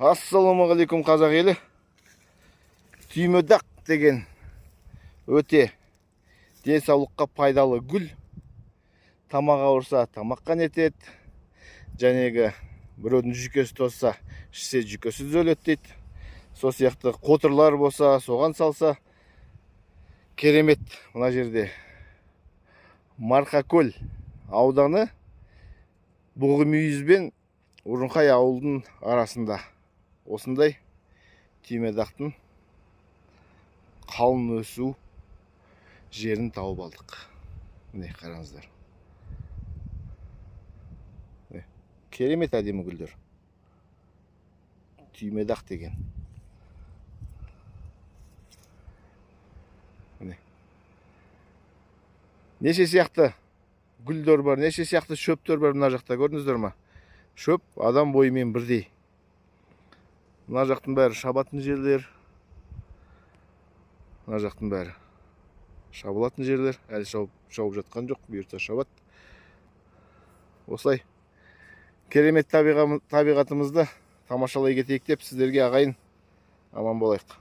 Ассалаумағалейкум, қазақ елі! Түймедақ деген өте денсаулыққа пайдалы гүл. Тамақ ауырса, тамаққа нетеді. Жәнегі біреудің жүйкесі тозса, ішсе, жүйкесі түзеледі дейді. Сол сияқты қотырлар болса, соған салса, керемет. Мына жерде Марқакөл ауданы, Бұғымүйіз бен Ұрыңқай ауылдың арасында осындай түймедақтың қалың өсу жерін тауып алдық. Міне, қараңыздар. Міне, керемет әдемі гүлдер, түймедақ деген. Міне, неше сияқты гүлдер бар, неше сияқты шөптер бар мына жақта, көрдіңіздер ма? Шөп адам бойымен бірдей. Мына жақтың бәрі шабатын жерлер, мына жақтың бәрі шабылатын жерлер. Әлі шауып жатқан жоқ, бұйыртса, шабады. Осылай керемет табиғатымызды тамашалай кетейік деп сіздерге, ағайын. Аман болайық.